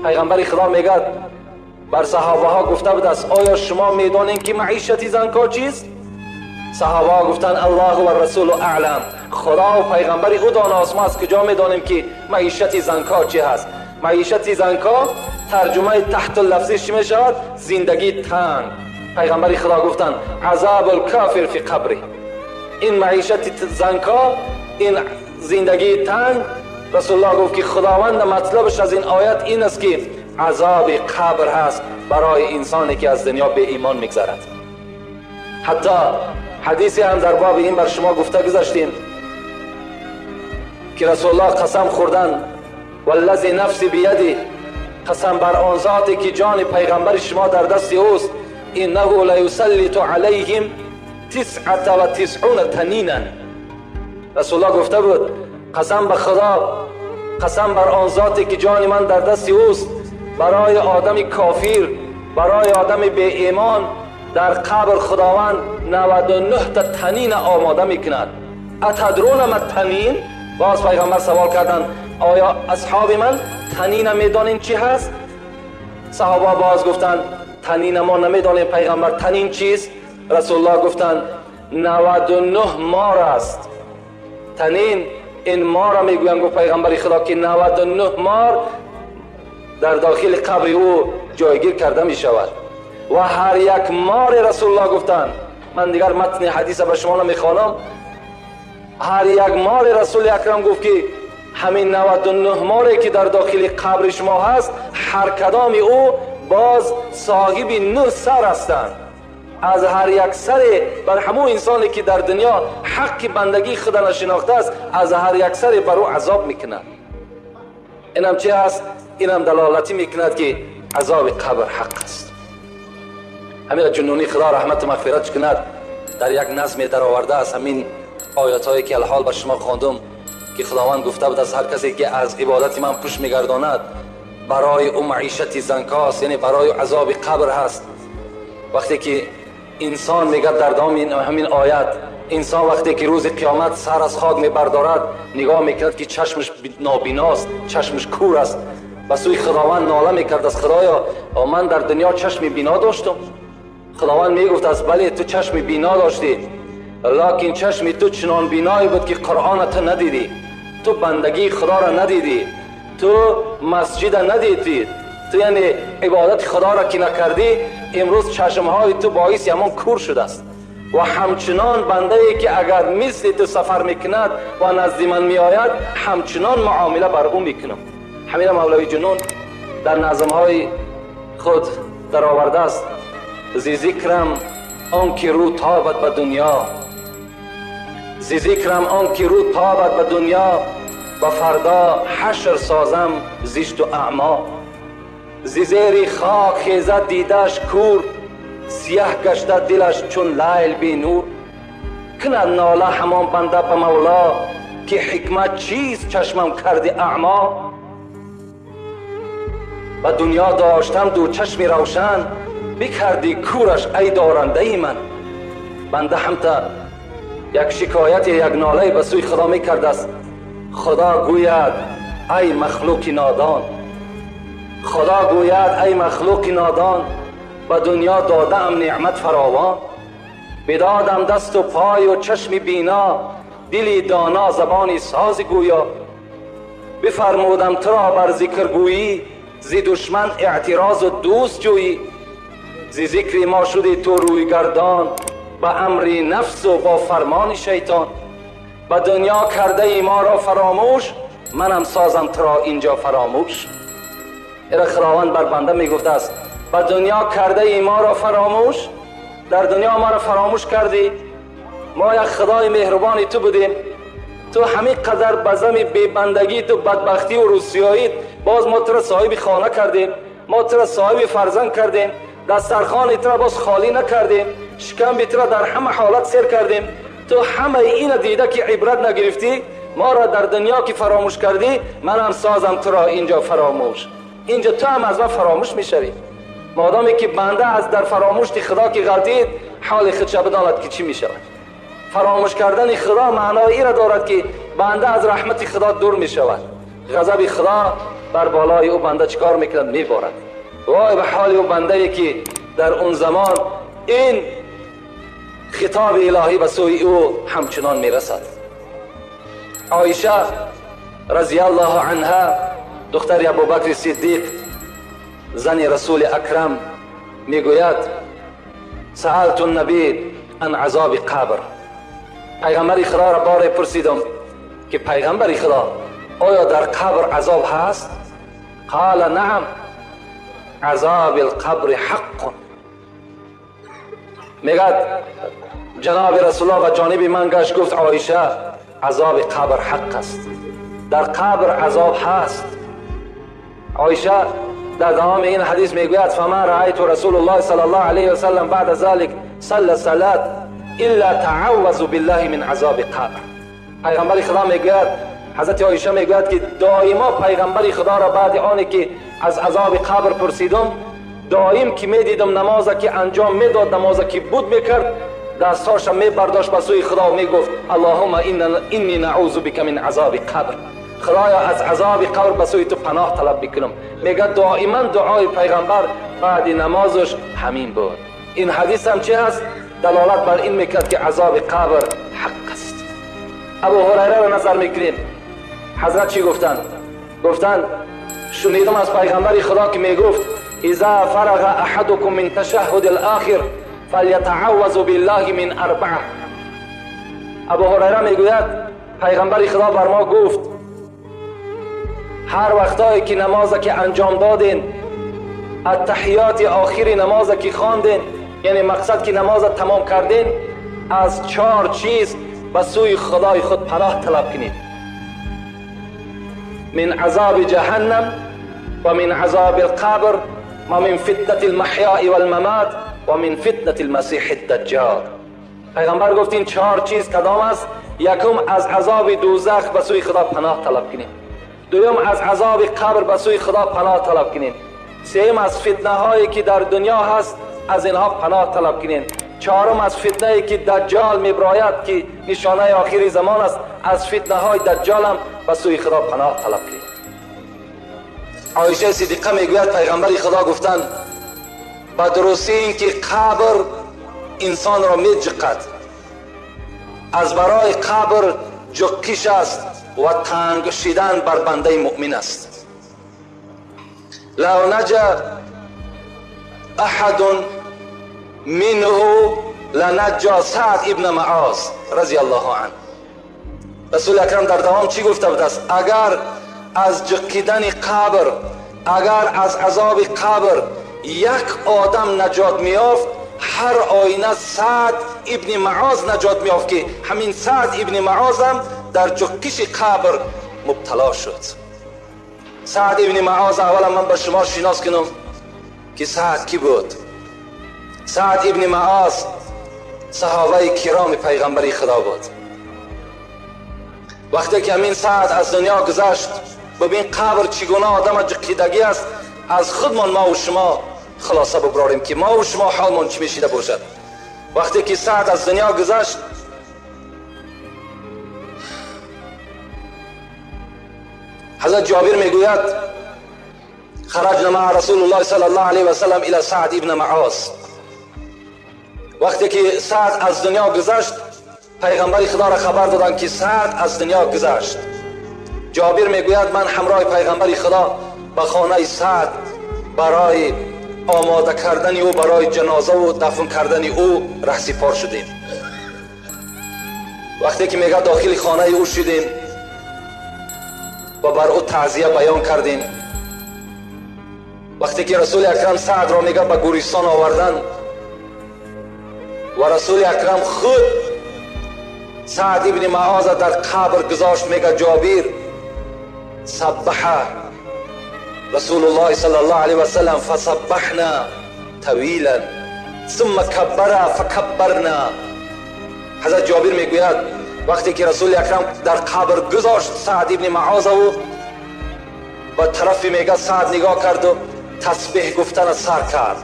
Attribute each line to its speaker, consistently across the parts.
Speaker 1: پیغمبر خدا میگه بر صحابه ها گفته بود است آیا شما میدانین که معیشت زنکا چیست؟ صحابه ها گفتن الله و رسول اعلم، خدا و پیغمبر او داناست، ما از کجا میدانیم که معیشت زنکا چی هست؟ معیشت زنکا ترجمه تحت اللفظی چی میشود؟ زندگی تنگ. پیغمبر خدا گفتن عذاب الکافر فی قبره. این معیشت زنکا، این زندگی تنگ، رسول الله گفت که خداوند مطلبش از این آیت این است که عذاب قبر هست برای انسانی که از دنیا به ایمان میگذرد. حتی حدیثی هم در باب این بر شما گفته گذاشتیم که رسول الله قسم خوردن والذی نفسی بیدی، قسم بر آن ذاتی که جان پیغمبر شما در دست اوست، انه لیسلط علیهم 99 تنینا. رسول الله گفته بود قسم به خدا، قسم بر آن ذاتی که جان من در دست اوست، برای آدم کافر، برای آدم بی ایمان در قبر خداوند 99 تا تنین آماده میکند. اتدرون ما تنین؟ باز پیغمبر سوال کردند آیا اصحاب من تنین میدانین چی هست؟ صحابه باز گفتند تنین ما نمیدانیم پیغمبر، تنین چیست؟ رسول الله گفتند 99 مار است. تنین این مار را میگویند، گفت پیغمبر خدا که 99 مار در داخل قبر او جایگیر کرده می شود و هر یک مار، رسول الله گفتند، من دیگر متن حدیث به شما نمیخوانم، هر یک مار رسول اکرم گفت که همین 99 ماری که در داخل قبر شما هست، هر کدام او باز صاحب 9 سر هستند. از هر یک سر بر همون انسانی که در دنیا حق بندگی خدا نشناخته است، از هر یک سر بر او عذاب میکند. اینم چه هست؟ اینم دلالتی میکند که عذاب قبر حق است. همین جنونی خدا رحمت و مغفرت کند در یک نظم در آورده است همین آیات هایی که الحال بر شما خواندم که خداوند گفته بود از هر کسی که از عبادت من پشت میگرداند برای او معیشت زنکاست، یعنی برای عذاب قبر هست. وقتی که انسان میگه در دام همین آیت، انسان وقتی که روز قیامت سر از خاک میبردارد نگاه میکرد که چشمش نابیناست، چشمش کور است، به سوی خداوند ناله میکرد از خدایا من در دنیا چشم بینا داشتم. خداوند میگفت از بله تو چشم بینا داشتی، لکن چشم تو چنان بینایی بود که قرآن تو ندیدی، تو بندگی خدا را ندیدی، تو مسجد ندیدی، تو یعنی عبادت خدا را که نکردی، امروز چشمهای تو باعث همان کور شده است. و همچنان بنده ای که اگر مثل تو سفر میکند و نزد من میآید همچنان معامله بر او میکنم. همین مولوی جنون در نظمهای خود در آورده است: زی ذکرم آن که رو تابد به دنیا، زی ذکرم آن که رو تابد به دنیا، و فردا حشر سازم زشت و اعما. زی زیر خاک خیزد دیدش کور، سیه گشته دلش چون لیل بی نور. کند ناله همان بنده به مولا، که حکمت چیست چشمم کردی اعما. و دنیا داشتم دو چشمی روشن، بکردی کورش ای دارنده ای من. بنده هم تا یک شکایت یک ناله به سوی خدا میکرد است. خدا گوید ای مخلوق نادان، خدا گوید ای مخلوق نادان، به دنیا دادم نعمت فراوان. بدادم دست و پای و چشم بینا، دلی دانا زبانی ساز گویا. بفرمودم تو را بر ذکر گویی، زی دشمن اعتراض و دوست جویی. زی ذکر ما شدی تو روی گردان، به امر نفس و با فرمان شیطان. به دنیا کرده ای ما را فراموش، منم سازم تو را اینجا فراموش. ایره خداوند بر بنده میگفته است به دنیا کرده ای ما را فراموش، در دنیا ما را فراموش کردی، ما یک خدای مهربانی تو بودیم، تو همین قدر بزم بیبندگی تو بدبختی و روسیایی باز ما تو را صاحب خانه کردیم، ما تو را صاحب فرزند کردیم، دسترخوان تو را باز خالی نکردیم، شکم تو را در همه حالت سیر کردیم، تو همه این دیده که عبرت نگرفتی، ما را در دنیا که فراموش کردی، من هم سازم تو را اینجا فراموش. اینجا تو هم از من فراموش میشوی. مادامی که بنده از در فراموشی خدا که غلطید، حال خودش بداند که چی میشود. فراموش کردن خدا معنای را دارد که بنده از رحمت خدا دور میشود، غضب خدا بر بالای او بنده چیکار میکند؟ میبارد. وای به حال او بنده ای که در اون زمان این خطاب الهی به سوی او همچنان میرسد. عایشه رضی الله عنها، دختر ابوبکر صدیق، زن رسول اکرم، میگوید سألت النبی عن عذاب قبر. پیغمبر خدا را بار پرسیدم که پیغمبر خدا آیا در قبر عذاب هست؟ قال نعم، عذاب القبر حق. میگد جناب رسول الله و جانب من گشت گفت عایشه عذاب قبر حق است، در قبر عذاب هست. عایشه در دوام این حدیث میگوید فما رأیت رسول الله صلی الله علیه و سلم بعد ذلك صلى صلاة الا تعوذ بالله من عذاب قبر. پیغمبر خدا میگوید، حضرت عایشه میگوید که دائما پیغمبر خدا را بعد آنی که از عذاب قبر پرسیدم، دائم که میدیدم نماز که انجام میداد، نماز که بود میکرد، دستهاش میبرداشت به سوی خدا و میگفت اللهم انی نعوذ بک من عذاب قبر، خدایا از عذاب قبر به سوی تو پناه طلب میکنم. میگه دائما دعای پیغمبر بعد نمازش همین بود. این حدیث هم چه هست؟ دلالت بر این میکرد که عذاب قبر حق است. ابو هریره را نظر میکنیم، حضرت چی گفتند؟ گفتند شنیدم از پیغمبر خدا که میگفت اذا فرغ احدكم من تشهد الاخر فلیتعوذ بالله من اربعه. ابو هریره میگوید پیغمبر خدا بر ما گفت هر وقتایی که نماز که انجام دادین، التحیات آخری نماز که خواندین، یعنی مقصد که نماز تمام کردین، از 4 چیز به سوی خدای خود پناه طلب کنید: من عذاب جهنم و من عذاب القبر و من فتنة المحیاء والممات و من فتنة المسیح الدجال. پیغمبر گفت این 4 چیز کدام است؟ یکم از عذاب دوزخ به سوی خدا پناه طلب کنید، دوم از عذاب قبر به سوی خدا پناه طلب کنید، سوم از فتنه هایی که در دنیا هست از اینها پناه طلب کنید، چهارم از فتنه ای که دجال میبراید که نشانه آخری زمان است، از فتنه های دجال هم به سوی خدا پناه طلب کنید. عایشه صدیقه میگوید پیغمبر خدا گفتند به درستی اینکه قبر انسان را میجقد، از برای قبر جقیش است و تنگ شدن بر بنده مؤمن است. لو نجا احد منه لنجا سعد ابن معاذ رضی الله عنه. رسول اکرم در دوام چی گفته بود است؟ اگر از جقیدن قبر، اگر از عذاب قبر یک آدم نجات میافت، هر آینه سعد ابن معاذ نجات میافت که همین سعد ابن معاذ هم در جقیش قبر مبتلا شد. سعد ابن معاذ اولا من به شما شناس کنم که سعد کی بود. سعد ابن معاذ صحابه کرام پیغمبری خدا بود. وقتی که همین سعد از دنیا گذشت، ببین قبر چگونه آدم جقیدگی است. از خودمان ما و شما خلاصه ببراریم که ما و شما حالمان چی میشیده باشد. وقتی که سعد از دنیا گذشت، حضرت جابر میگوید خرجنا مع رسول الله صلی الله علیه و سلم الى سعد ابن معاذ. وقتی که سعد از دنیا گذشت، پیغمبر خدا را خبر دادند که سعد از دنیا گذشت. جابر میگوید من همراه پیغمبر خدا به خانه سعد برای آماده کردن او برای جنازه و دفن کردن او رهسپار شدیم. وقتی که میگه داخل خانه او شدیم و بر او تعزیه بیان کردیم، وقتی که رسول اکرم سعد را میگه به گورستان آوردن و رسول اکرم خود سعد ابن معاذ در قبر گذاشت، میگه جابر سبح رسول الله صلی الله علیه و سلم فسبحنا طویلا ثم کبر فکبرنا. حضرت جابر میگوید وقتی که رسول اکرم در قبر گذاشت سعد ابن معاذ و به طرف میگه سعد نگاه کرد و تسبیح گفتن سر کرد،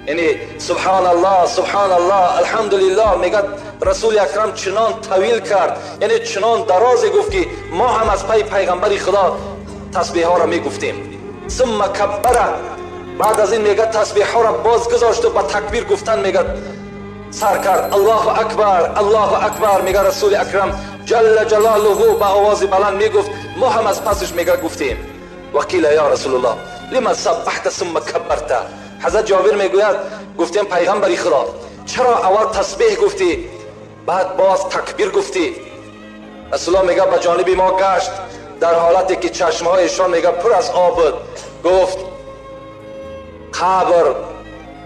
Speaker 1: یعنی سبحان الله سبحان الله الحمدلله. میگه رسول اکرم چنان طویل کرد، یعنی چنان درازی گفت که ما هم از پی پیغمبر خدا تسبیح ها را میگفتیم. ثم کبر، بعد از این میگه تسبیح ها را باز گذاشت و با تکبیر گفتن میگه سر کرد، الله اکبر الله اکبر. میگه رسول اکرم جل جلاله با آواز بلند میگفت، ما هم از پسش میگه گفتیم. وقیل یا رسول الله لما سبحت ثم کبرت. حضرت جابر میگوید گفتیم پیغمبر خدا چرا اول تسبیح گفتی بعد باز تکبیر گفتی؟ رسول الله میگه به جانب ما گشت در حالتی که چشمهایشان میگه پر از آب بود، گفت قبر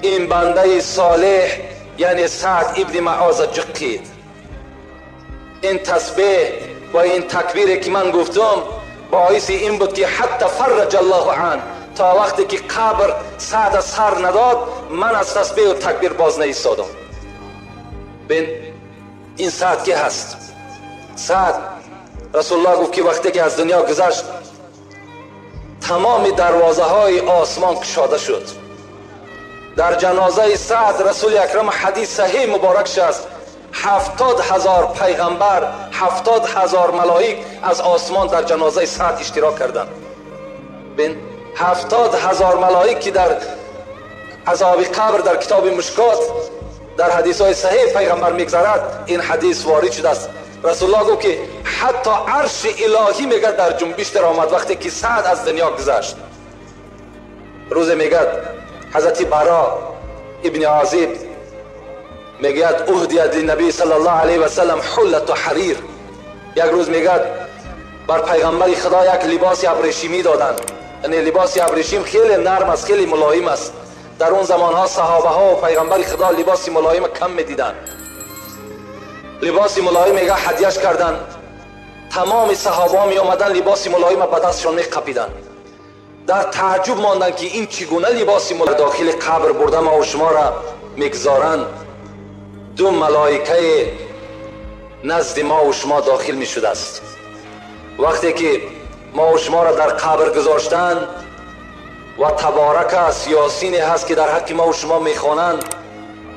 Speaker 1: این بنده صالح یعنی سعد ابن معاذ جقید. این تسبیح و این تکبیر که من گفتم باعث این بود که حتی فرج الله عنه، تا وقتی که قبر سعد سر نداد من از تسبیح و تکبیر باز نایستادم. بین این سعد که هست؟ سعد رسول الله گفت که وقتی که از دنیا گذشت تمام دروازه های آسمان کشاده شد. در جنازه سعد رسول اکرم حدیث صحیح مبارک شست 70,000 پیغمبر 70,000 ملائک از آسمان در جنازه سعد اشتراک کردند. بین 70,000 ملائک که در عذاب قبر در کتاب مشکات در حدیث های صحیح پیغمبر میگذرد این حدیث وارد شده است. رسول الله گفت که حتی عرش الهی میگه در جنبش در آمد وقتی که سعد از دنیا گذشت. روز میگه حضرت برا ابن عازب میگه اهدیت للنبی صلی الله علیه و سلم حلة حریر. یک روز میگه بر پیغمبر خدا یک لباس ابریشمی دادند. یعنی لباس ابریشم خیلی نرم است، خیلی ملایم است. در اون زمان ها صحابه ها و پیغمبر خدا لباس ملایم کم میدیدند. لباس ملایم میگه هدیهش کردن، تمام صحابه ها می آمدن لباس ملایم به دستشان میقپیدن، در تعجب ماندن که این چگونه لباس ملایم. داخل قبر برده ما و شما را میگذارند، دو ملائکه نزد ما و شما داخل می شده است. وقتی که ما و شما را در قبر گذاشتن و تبارک است، یاسین هست که در حق ما و شما میخوانند،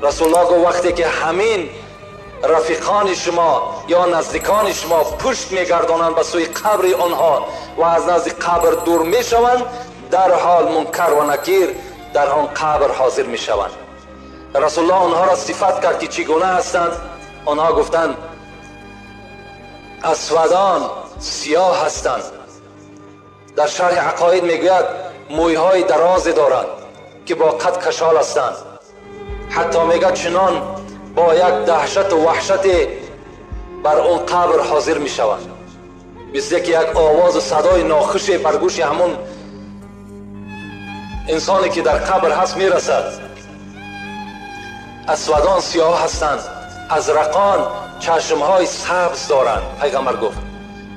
Speaker 1: رسول الله گفت وقتی که همین رفیقان شما یا نزدیکان شما پشت میگردانند به سوی قبر آنها و از نزد قبر دور میشوند، در حال منکر و نکیر در آن قبر حاضر میشوند. رسول الله آنها را صفت کرد که چگونه هستند. آنها گفتند اسودان سیاه هستند. در شرح عقاید میگوید مویهای دراز دارند که با قد کشال هستند. حتی میگه چنان با یک دهشت و وحشت بر اون قبر حاضر میشوند، مثل که یک آواز و صدای ناخوش بر گوش همون انسانی که در قبر هست میرسد. اسودان سیاه هستند، ازرقان چشمهای سبز دارند. پیغمبر گفت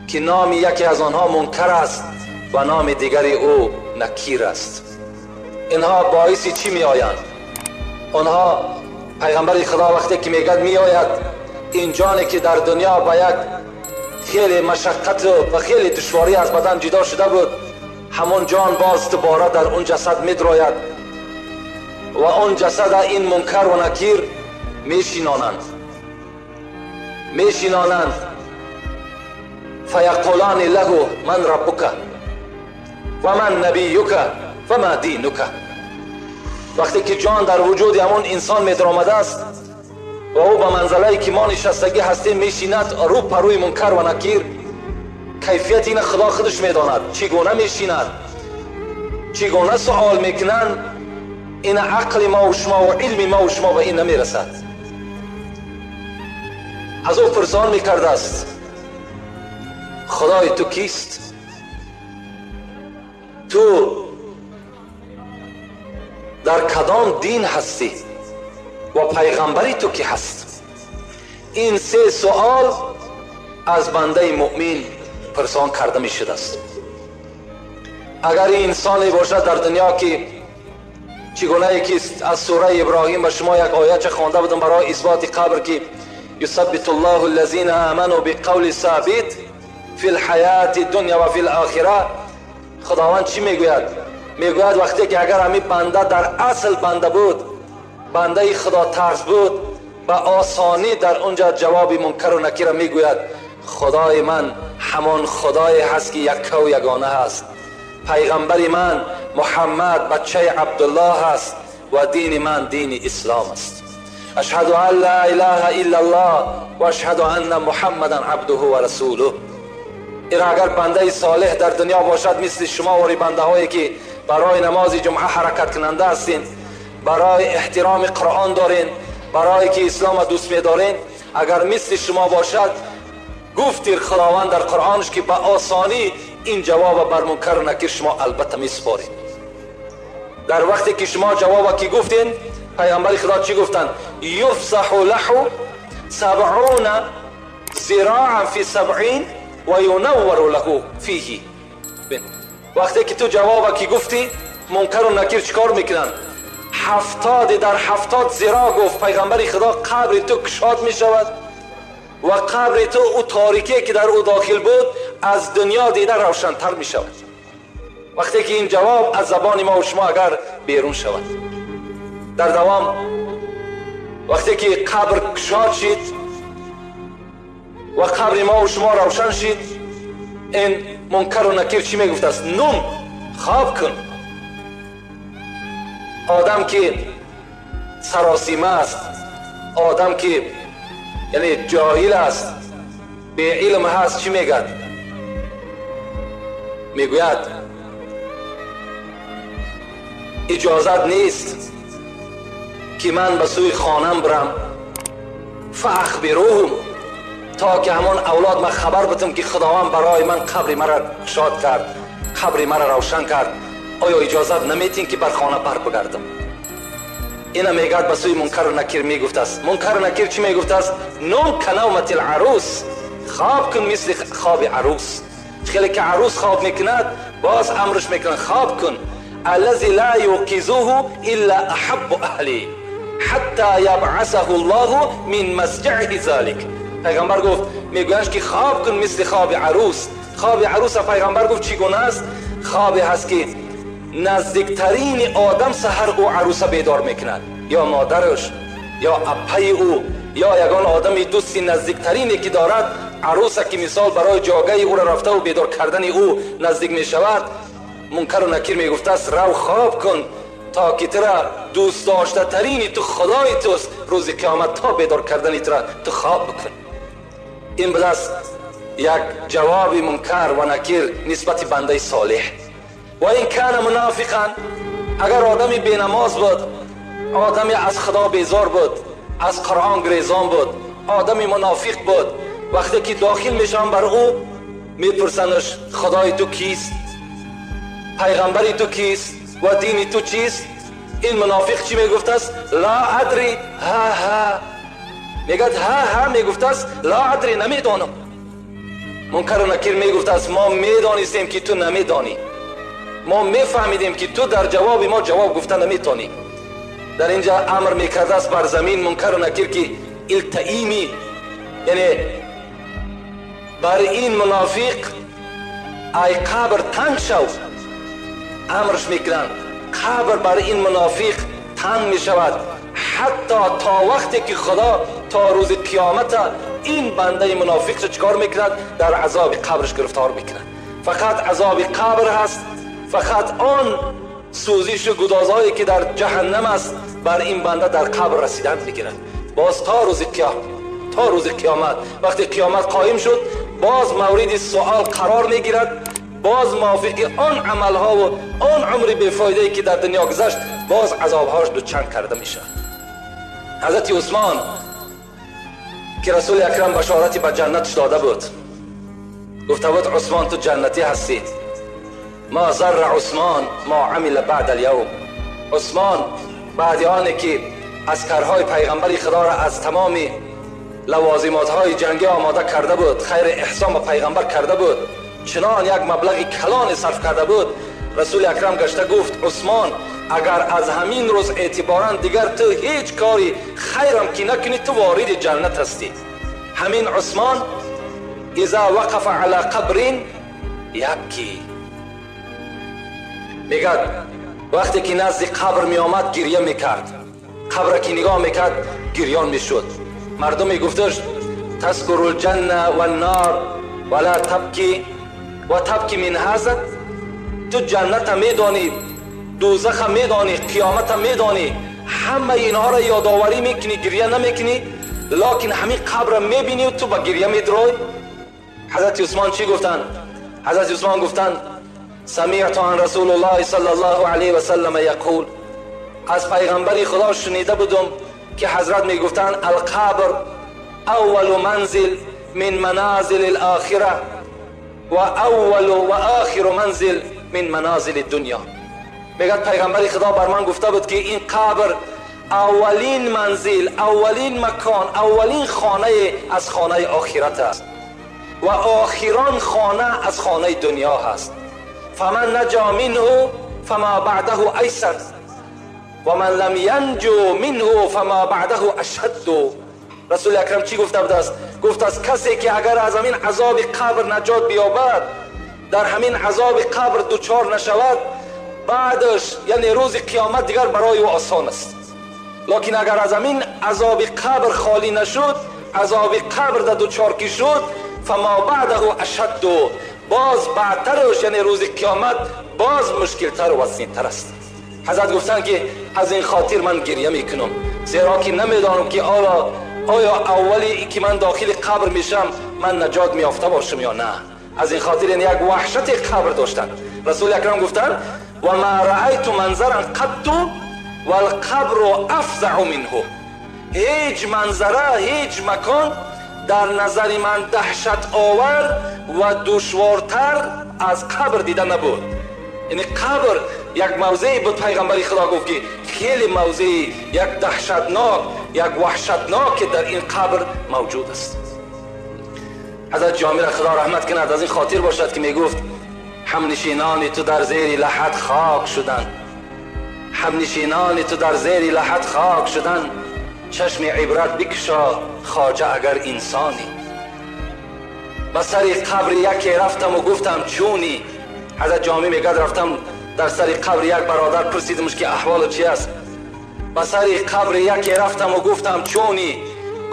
Speaker 1: که نام یکی از آنها منکر است و نام دیگری او نکیر است. اینها باعث چی می آیند؟ آنها پیغمبر خدا وقتی که میگد می آید این جانی که در دنیا با یک خیلی مشقت و خیلی دشواری از بدن جدا شده بود، همون جان باز دوباره در اون جسد میدراید و اون جسد این منکر و نکیر میشینانند میشینانند. فیقولان له من ربک و من نبیک و ما دینک. وقتی که جان در وجود همون انسان میدرآمده است و او به منزله که ما نشستگی هستیم میشیند، رو پروی منکر و نکیر، کیفیت این خدا خودش میداند چگونه میشیند، چگونه سوال میکنند. این عقل ما و شما و علم ما و شما به این نمیرسد. از او پرسان میکرده است خدای تو کیست؟ تو در کدام دین هستی و پیغمبری تو کی هست؟ این سه سوال از بنده مؤمن پرسان کرده می شده است. اگر انسانی باشد در دنیا که چگونه یکی از سوره ابراهیم به شما یک آیه چه خوانده بودم برای اثبات قبر که یثبت الله الذین آمنوا بقول ثابت فی الحیات الدنیا و فی الاخره. خداوند چی میگوید؟ میگوید وقتی که اگر همین بنده در اصل بنده بود، بنده خدا ترس بود، به آسانی در اونجا جواب منکر و نکیر میگوید خدای من همان خدای هست که یک و یگانه هست. پیغمبر من محمد بچه عبدالله است و دین من دین اسلام است. اشهد ان لا اله الا الله و اشهد ان محمدا عبده و رسوله. این اگر بنده صالح در دنیا باشد مثل شما و بنده هایی که برای نماز جمعه حرکت کننده هستین، برای احترام قرآن دارین، برای که اسلام دوست می‌دارین، اگر مثل شما باشد، گفتیر خداوند در قرآنش که به آسانی این جواب بر منکر و نکیر شما البته میسپارید. در وقتی که شما جواب که گفتین، پیامبر خدا چی گفتن؟ یفسح له 70 ذراعا فی 70 و ینور له فیه. وقتی که تو جواب که گفتی، منکر و نکیر چیکار میکنن؟ 70 در 70 ذراع گفت پیغمبر خدا قبر تو کشاد میشود و قبر تو او تاریکی که در او داخل بود از دنیا دیده روشنتر می شود. وقتی که این جواب از زبان ما و شما اگر بیرون شود. در دوام وقتی که قبر کشاد شد و قبر ما و شما روشن شد، این منکر و نکیر چی می گفت است؟ نوم، خواب کن. آدم که سراسیمه است، آدم که یعنی جاهل است، بی علم هست، چی میگد؟ میگوید اجازت نیست که من به سوی خانم برم، فاخبروهم، تا که همان اولاد من خبر بدم که خداوند برای من قبر مرا شاد کرد، قبر مرا روشن کرد، آیا اجازت نمیتین که بر خانه بر بگردم؟ اینا میگد به سوی منکر و نکیر میگفت است. منکر و نکیر چی میگفت است؟ نوم کنومت العروس، خواب کن مثل خواب عروس. خیلی که عروس خواب میکند باز امرش میکنن خواب کن. الذی لا یوقظه الا احب اهلی حتی یبعثه الله من مسجعه ذلک. پیغمبر گفت، میگویند که خواب کن مثل خواب عروس. خواب عروس پیغمبر گفت چگونه است؟ خواب هست که نزدیکترین آدم سحر او عروسه بیدار میکند، یا مادرش یا اپای او یا یگان آدم دوستی نزدیکترینی که دارد. عروسه که مثال برای جاگه او را رفته و بیدار کردن او نزدیک میشود، منکر و نکیر میگفته است رو خواب کن تا که ترا دوست داشته ترین تو خدای توست، روز قیامت تا بیدار کردن ترا تو خواب بکن. این بلست یک جواب منکر و نکیر نسبت بنده صالح. و این کان منافقا، اگر آدمی بینماز بود، آدمی از خدا بیزار بود، از قرآن گریزان بود، آدمی منافق بود، وقتی که داخل میشن بر او میپرسنش خدای تو کیست، پیغمبری تو کیست و دینی تو چیست؟ این منافق چی میگفت است؟ لا ادری. ها ها میگد، ها ها میگفت است لا ادری، نمیدانم. منکر و نکیر میگفت است ما میدانستیم که تو نمیدانی، ما میفهمیدیم که تو در جواب ما جواب گفته نمیتونی. در اینجا امر میکرده است بر زمین منکر و نکیر که التئیمی، یعنی بر این منافق ای قبر تنگ شو، امرش میکنن قبر بر این منافق تنگ میشود حتی تا وقتی که خدا تا روز قیامت این بنده منافق چکار میکند؟ در عذاب قبرش گرفتار میکند. فقط عذاب قبر هست، فقط آن سوزش و گدازهایی که در جهنم است بر این بنده در قبر رسیدن میگیرد. باز تا روز قیامت، تا روز قیامت وقتی قیامت قایم شد باز مورد سوال قرار میگیرد، باز موافق آن عملها و آن عمر بیفایده که در دنیا گذشت باز عذابهاش دوچند کرده میشه. حضرت عثمان که رسول اکرم بشارتی به جنتش داده بود، گفته بود عثمان تو جنتی هستی. ما ضر عثمان ما عمل بعد اليوم. عثمان بعد آن که عسکرهای پیغمبر خدا را از تمام لوازمات های جنگی آماده کرده بود، خیر احسان به پیغمبر کرده بود، چنان یک مبلغ کلان صرف کرده بود، رسول اکرم گشته گفت عثمان اگر از همین روز اعتبارا دیگر تو هیچ کاری خیرم که نکنی تو وارد جنت هستی. همین عثمان اذا وقف علی قبر یبکی، میگد وقتی که نزد قبر می آمد گریه میکرد، قبر که نگاه میکرد گریان میشد. مردم میگفتش تذکر الجنه و النار ولا تبکی و تبکی من هذا، تو جنت میدانی، دوزخ میدانی، قیامت میدانی، همه اینها را یادآوری میکنی، گریه نمیکنی، لکن همین قبر میبینی و تو با گریه میدروی. حضرت عثمان چی گفتن؟ حضرت عثمان گفتن سمعت عن رسول الله صلی الله علیه و سلم یقول، از پیغمبر خدا شنیده بودم که حضرت میگفتن القبر اول منزل من منازل الاخره و اول و آخر منزل من منازل الدنیا. میگه پیغمبر خدا بر من گفته بود که این قبر اولین منزل، اولین مکان، اولین خانه از خانه آخرت است و آخران خانه از خانه دنیا هست. فمن نجا منه فما بعده ایسر و من لم ینجو منه فما بعده اشد. رسول اکرم چی گفته بود است؟ گفت از کسی که اگر از همین عذاب قبر نجات بیابد، در همین عذاب قبر دچار نشود، بعدش یعنی روز قیامت دیگر برای او آسان است. لکن اگر از همین عذاب قبر خالی نشد، عذاب قبر در دچار کی شد، فما بعده اشد، باز بعدترش یعنی روز قیامت باز مشکلتر و وزینتر است. حضرت گفتن که از این خاطر من گریه میکنم، زیرا که نمیدانم که آیا اولی که من داخل قبر میشم من نجات میافته باشم یا نه. از این خاطر یعنی یک وحشت قبر داشتن. رسول اکرم گفتن و ما رأیت منظرا قط والقبر افزع منه، هیچ منظره، هیچ مکان در نظر من دهشت آور و دشوارتر از قبر دیده نبود. یعنی قبر یک موضعی بود، پیغمبر خدا گفت که خیلی موضعی یک دهشتناک، یک وحشتناک در این قبر موجود است. حضرت جامی را خدا رحمت کند، از این خاطر باشد که میگفت همنشینان تو در زیر لحد خاک شدن، همنشینان تو در زیر لحد خاک شدن، چشم عبرت بکشا خواجه اگر انسانی. به سر قبر یکی رفتم و گفتم چونی. حضرت جامی میگه رفتم در سر قبر یک برادر پرسیدمش که احوال چی است. به سر قبر یکی رفتم و گفتم چونی،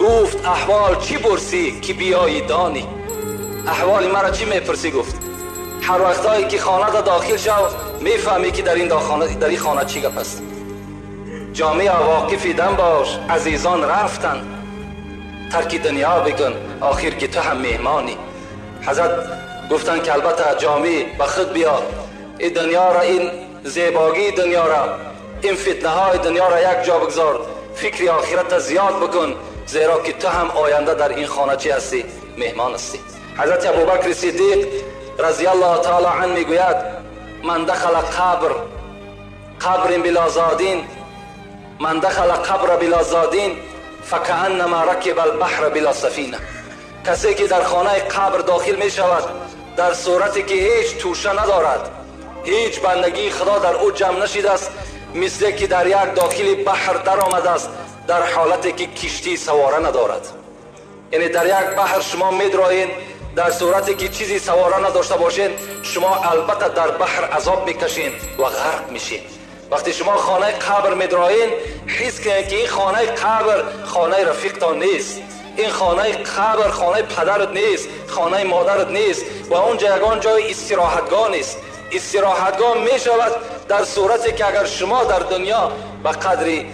Speaker 1: گفت احوال چی پرسی که بیایی دانی. احوال مرا چی میپرسی؟ گفت هر وقتایی که خانه دا داخل شو میفهمی که در این خانه چی گپ است. جامعه واقفی دم باش، عزیزان رفتن، ترک دنیا بکن آخر که تو هم مهمانی. حضرت گفتن که البته جامعه به خود بیا، این دنیا را، این زیباگی دنیا را، این فتنه های دنیا را یک جا بگذار، فکر آخرت زیاد بکن، زیرا که تو هم آینده در این خانه چی هستی؟ مهمان هستی. حضرت ابوبکر صدیق رضی الله تعالی عنه میگوید من دخل قبر بلا زادین، من دخل قبر بلا زادین فکأنما رکب البحر بلا سفینه. کسی که در خانه قبر داخل می شود در صورتی که هیچ توشه ندارد، هیچ بندگی خدا در او جمع نشده است، مثل که در یک داخل بحر در آمده است در حالتی که کشتی سواره ندارد. یعنی در یک بحر شما میدرایین در صورتی که چیزی سواره نداشته باشین، شما البته در بحر عذاب میکشین و غرق میشین. وقتی شما خانه قبر میدرایین حس کنید که این خانه قبر خانه رفیقتان نیست، این خانه قبر خانه پدرت نیست، خانه مادرت نیست و اونجا یگان جای استراحتگاه نیست. استراحتگاه میشود در صورتی که اگر شما در دنیا به قدر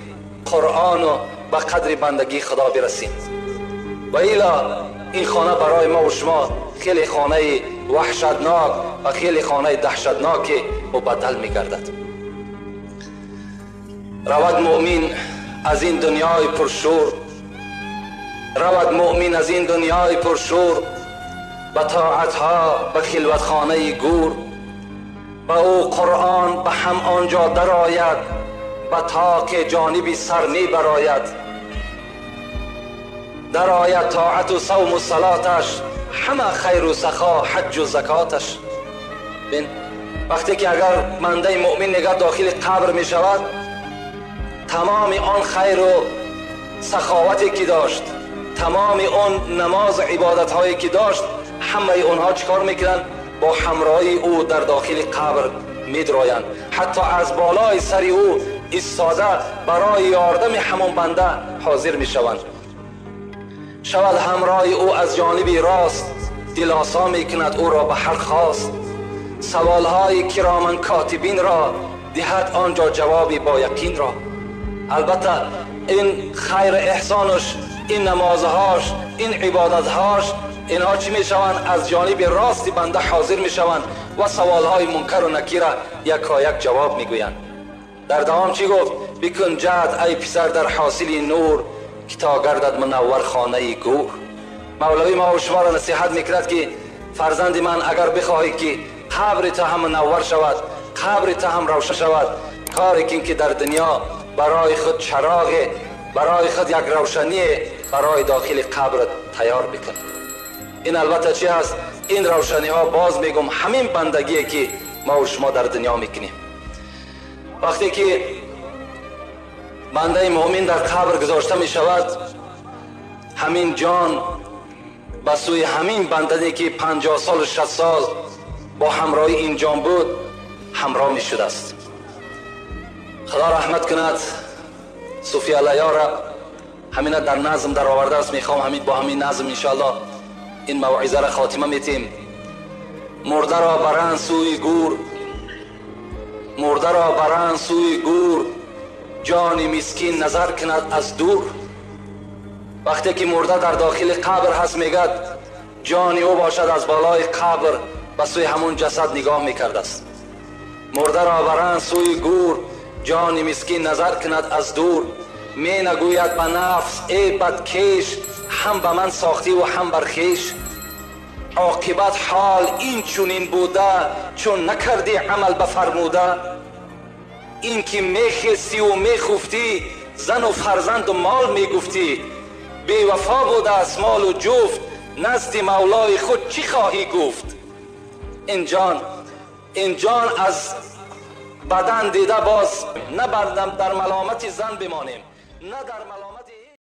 Speaker 1: قرآن و به قدر بندگی خدا برسید. و الا این خانه برای ما و شما خیلی خانه وحشتناک و خیلی خانه دهشتناک مبدل میگردد. رود مؤمن از این دنیای پرشور، رود مؤمن از این دنیای پرشور، به طاعتها به خلوتخانه گور، به او قرآن به هم آنجا درآید، به تاک جانبی سر می براید. درآید طاعت و صوم و صلاتش، همه خیر و سخا حج و زکاتش. بین وقتی که اگر بنده مؤمن نگاه داخل قبر می شود، تمام آن خیر و سخاوتی که داشت، تمام آن نماز عبادت هایی که داشت، همه اونها چیکار میکنن؟ با همراهی او در داخل قبر میدرایند. حتی از بالای سر او ایستاده برای یاردم همان بنده حاضر میشوند. شود همراه او از جانب راست، دلاسا میکند او را به هر خواست. سوالهای کرامن کاتبین را دهد آنجا جوابی با یقین را. البته این خیر احسانش، این نمازهاش، این عبادتهاش، اینها چی میشوند؟ از جانب راست بنده حاضر میشوند و سوالهای منکر و نکیر را یکایک جواب میگویند. در دوام چی گفت؟ بکن جهد ای پسر در حاصل نور، که تا گردد منور خانه گور. مولوی ما و شما را نصیحت میکرد که فرزند من، اگر بخواهی که قبر تا هم منور شود، قبر تا هم روشن شود، کاری کن که در دنیا برای خود چراغ، برای خود یک روشنی برای داخل قبر تیار بکن. این البته چی است؟ این روشنی ها باز میگم همین بندگیه که ما و شما در دنیا میکنیم. وقتی که بنده مؤمن در قبر گذاشته میشود، همین جان به سوی همین بنده که 50 سال 60 سال با همراهی این جان بود همراه می شده است. خدا رحمت کند صوفی علیار را، همین در نظم در آورده است. میخوام همین با همین نظم انشاءالله این موعظه را خاتمه میتیم. مرده را برند سوی گور، مرده را برند سوی گور، جان مسکین نظر کند از دور. وقتی که مرده در داخل قبر هست، میگد جان او باشد از بالای قبر به سوی همون جسد نگاه میکرده است. مرده را برند سوی گور، جان مسکین نظر کند از دور. می نگوید به نفس ای بدکیش، هم به من ساختی و هم بر خویش. عاقبت حال این چنین بوده، چون نکردی عمل بفرموده. این که میخستی و میخفتی، زن و فرزند و مال میگفتی. بی وفا بوده است مال و جفت، نزد مولای خود چی خواهی گفت؟ این جان، این جان از بدن دیده باز، نه در ملامت زن بمانیم، نه در ملامت